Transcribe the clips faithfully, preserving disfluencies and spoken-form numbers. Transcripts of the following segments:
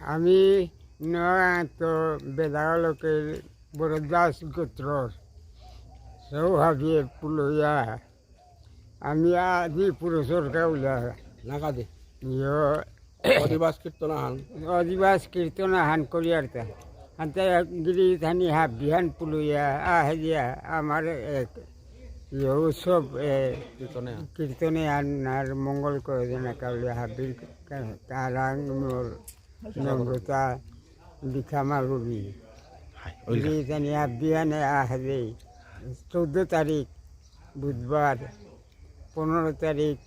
আমি নগাঁওত বেদাগলকে বরদাস গোত্রর সৌ হাবিয়ে পুলইয়া। আমি আজি পুরুষর কাউলা। নাগাদে। ইয়ো। অধিবাস কীর্তন আহান। অধিবাস কীর্তন আহান করিয়ার তা। আনতে গিরি থানি হাবিহান পুলইয়া আহে দিয়া আমার এক ইয়ো উৎসব এ, কীর্তনে আহান। কীর্তনে আহান আর মঙ্গল করে দেনা কাউলা হাবির কা-, কারাং মোর নম্রতা দিখা মারুরি। হাই, ওইটা। গিরি থানি হাবিহানে আহে দে। চৌদ্দ তারিখ বুধবার, পনেরো তারিখ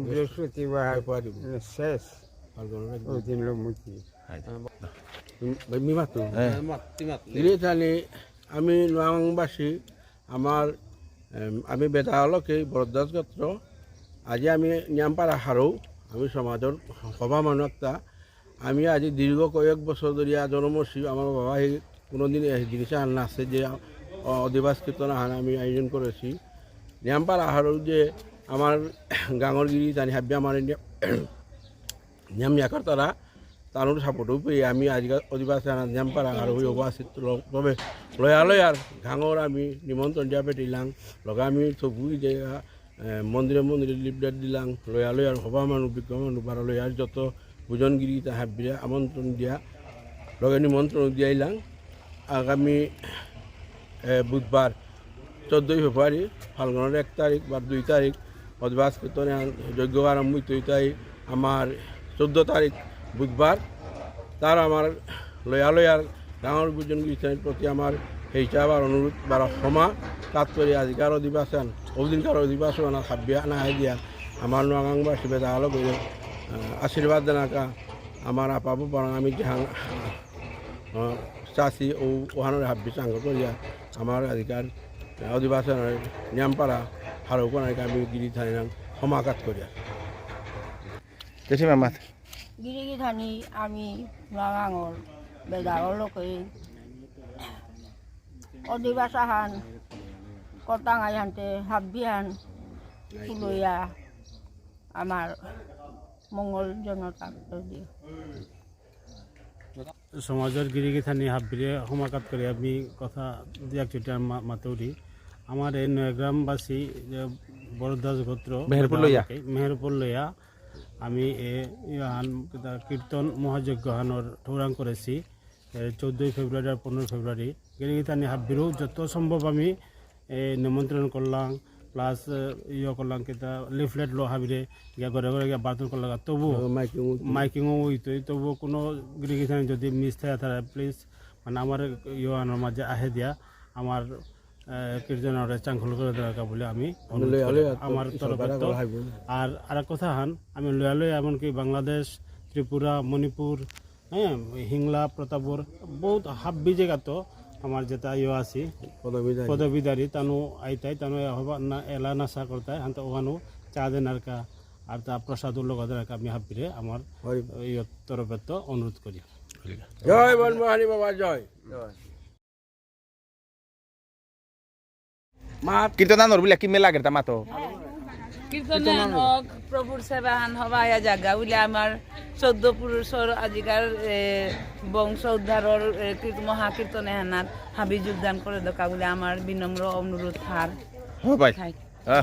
বৃহস্পতিবার, ফেব্রুয়ারি। শেষ। ফাল্গুনের একদম। ওই দিন লমুচি। হাই। মি-, মি মাতু। হ্যাঁ। গিরি থানি আমি নগাঁওবাসী, আমার, এম, আমি বেদাগলকে বরদাস গোত্র। আজি আমি নিয়ামপাড়া হারৌ, আমি সমাজর সভা মানু একটা। আমি আজি দীর্ঘ কয়েক বছর ধরিয়া জনমসি আমার বাবা হে কোনোদিন এই জিনিস আর নাচে যে, অ, অধিবাস কীর্তন আহান আমি আয়োজন করেছি। নিয়ামপাড়া হারৌ যে আমার গাঙর গিরি থানি হাব্বি আমার নিয়া-, নিয়াম ইয়াকার তারা, তানুর সাপোর্টও পেয়ে আমি আজিকাল অধিবাসী আনা নিয়ামপাড়া আর ওই উপস্থিত ল-, তবে লয়া লয়ার গাঙর আমি নিমন্ত্রণ দিয়া পেটিলাম, লগে আমি তবুই যে, এ, মন্দিরে মন্দিরে লিফলেট দিলাম, লয়া লয়ার হবা মানু, বিজ্ঞ মানু, বারো লয়ার যত ভোজনগিরি তা হাবিরে আমন্ত্রণ দিয়া, লগে নিমন্ত্রণ দিয়াইলাম। আগামী, এ, বুধবার চৌদ্দই ফেব্রুয়ারি, ফাল্গুনের এক তারিখ বা দুই তারিখ, অধিবাস কীর্তনে যজ্ঞ আরম্ভ হইতে হইতে আমার চৌদ্দ তারিখ বুধবার। তার আমার লয়া লয়ার গাঙর গুজন গিরিথানির প্রতি আমার হেইচা আবার অনুরোধ বারো ক্ষমা কাত করি আজিকার অধিবাসন, ওদিনকার অধিবাসন আর হাবিয়া না দিয়া আমার নোয়াগাংবাসী বেদা আলো করে, আহ, আশীর্বাদ দেনাকা আমার আপাবো পারাং আমি যেহান, আহ, চাষি ও ওহানোর হাব্বি চাঙ্গ করিয়া আমার আজিকার অধিবাসন নিয়ামপাড়া হারৌ কোনায় আমি গিরি থানি নাং সমাঘাত করিয়া। দেশি মামাত। গিরি গিথানি আমি নাঙাঙর বেদাগর লোকে অধিবাসাহান কতাঙাই হানতে হাব্বিহান তুলইয়া আমার মঙ্গল জনতা দিয়ে। সমাজর গিরি গিথানি হাব্বিরে সমাঘাত করে আমি কথা দিয়াক চুটি মা-, মাতৌরি। আমার এই নয়গ্রামবাসী যে বরদাস গোত্র মেহেরপুর লইয়া। মেহেরপুর লইয়া আমি এ ইহান কিতা কীর্তন মহাযজ্ঞ হানর ঠৌরাং করেছি। এ, চৌদ্দই ফেব্রুয়ারি আর পনেরো ফেব্রুয়ারি। গিরি গিথানি হাব্বিরও যত সম্ভব আমি, এ, নিমন্ত্রণ করলাম, plus, এ, ইয়ে করলাম, কিতা লিফলেট লো হাবিরে, গিয়া ঘরে ঘরে গিয়া বার্তন করলাম। তবু ও, মাইকিং হইতো। মাইকিং হইতো, তবু কোনো গিরি গিথানি যদি মিস থাকে তারা, please, মানে, আমার ইয়ে আনার মাঝে আহে দিয়া, আমার, এ, কীর্তনরে চাঙ্খল করে দেওয়ার কা বলে আমি অনুরোধ লয়া করি। লয়া তো আমার তরফে সরকার তো। আগর হাইবো না। আর আরেক কথা হান, আমি লয়া লয়া এমনকি বাংলাদেশ, ত্রিপুরা, মণিপুর, হ্যাঁ, হিংলা, প্রতাপগড়, বহুত হাব্বি জায়গা তো আমার যেটা ইয়ে আছি, পদবীধারী। পদবীধারী, তানু আইতাই, তানু এ হবা না, এলা নাশা করতাই, হানতে ওখানো চা দেনার কা, আর তা প্রসাদ উল্লেখ দেনার কা, আমি হাব্বিরে আমার হরি। ইয়ে তরফে তো অনুরোধ করি। জয় বনমোহনী বাবা, জয়। মা কীর্তন আনর বুলে কি মেলা গেরতা মাতো? কীর্তন আনক, প্রভুর সেবা হান হবায়া জাগা বুলে আমার চৌদ্দ পুরুষর আজিকার, এ, বংশ উদ্ধারর, এ, কীর্ত-, মহাকীর্তনে হানাত হাবি যোগদান করে দকা বুলে আমার বিনম্র অনুরোধ হার। ও ভাই। থাই। হ্যাঁ।